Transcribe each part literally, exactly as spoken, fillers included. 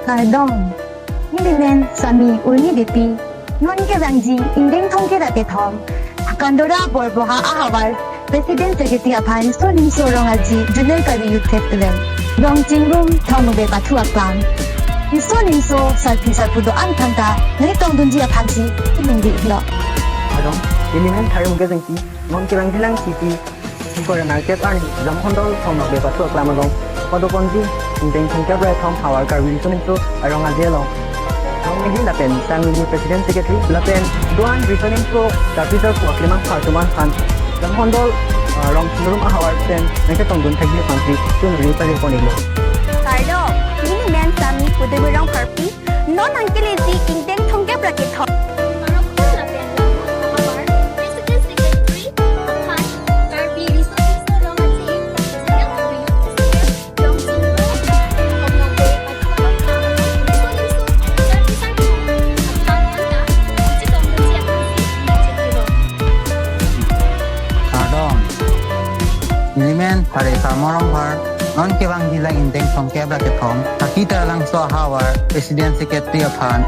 Kardom. Nelimen Sami Urmi Beypi. Non kevangji ingdeng thomkep ra kethom, Kandora Borboha ahavar President Secretary aphan Riso Nimso Rong Aje Zonal Karbi Youth Festival, Rong Chingrum Thong Nokbe Pathu aklam, riso nimso sarpi sarpo do-an aphanta nangchetongdunji aphansi ningdilo. Kardom. Nelimen Tharmukhe Jengki. Non kevangji lang siti ingkoi ra nerkep arni Jamkhondol Thong Nokbe Pathu aklam along padoponji ingdeng thomkep ra kethom havar Karbi Riso Nimso Rong Aje along Rong Eli lapen Sang Eli President Secretary lapen do-an riso nimso sarpi sarpo aklemang aphartum an aphan Jamkhondol, ah, Rong Chingrum ahavar pen nangchetongdun thekji aphansi chunri pajirpon-iklo. Kardom, nelimen Sami Pudumri Rongpharpi. Non nangkeleji ingdeng thomkep ra kethom, Parokta lapen Lamrong ahavar President Secretary aphan Karbi Riso Nimso Rong Aje Zonal Karbi Youth Festival, Rong Chingrum Thong Nokbe Pathu aklam, riso nimso sarpi sarpo aphan aphanta nangchetongdunji aphansi ningdilo. Kardom. Nelimen Pare Samo Rongphar. Non kevangji lang ingdeng thomkep ra kethom, Sakhi Taralangso ahavar President Secretary aphan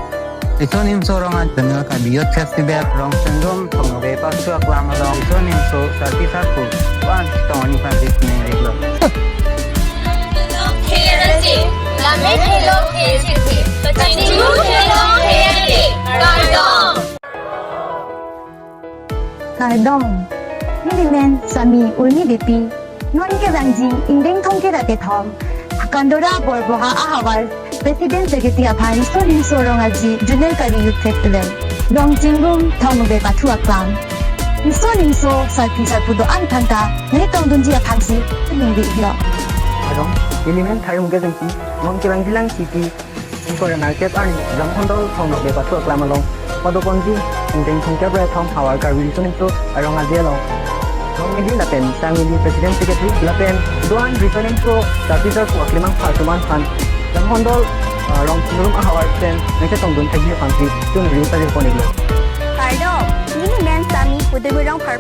Riso Nimso Rong Aje Zonal Karbi Youth Festival, Rong Chingrum Thong Nokbe Pathu aklam along riso nimso sarpi sarpo do-an chetongdunji aphansi ningdilo. Hello, K R G. Lame hello, K R G. Kachingjun hello, K R G. Kardom. Kardom. Nelimen Sami Urmi Beypi. Non kevangji ingdeng thomkep ra kethom, Kandora Borboha ahavar President Secretary aphan Riso Nimso Rong Aje Zonal Karbi Youth Festival, Rong Chingrum Thong Nokbe Pathu aklam, riso nimso sarpi sarpo do-an aphanta nangchetongdunji aphansi ningdilo. Kardom. Nelimen Tharmukhe Jengki. Non kevangji lang siti ingkoi ra nerkep arni Jamkhondol Thong Nokbe Pathu aklam along padoponji ingdeng thomkep ra kethom havar Karbi Riso Nimso Rong Aje along Rong Eli lapen Sang Eli President Secretary lapen do-an riso nimso sarpi sarpo aklemang aphartum an aphan Jamkhondol, ah, Rong Chingrum ahavar pen nangchetongdun thekji aphansi chunri pajirpon-iklo. Kardom, nelimen Sami Pudumri Rongphar.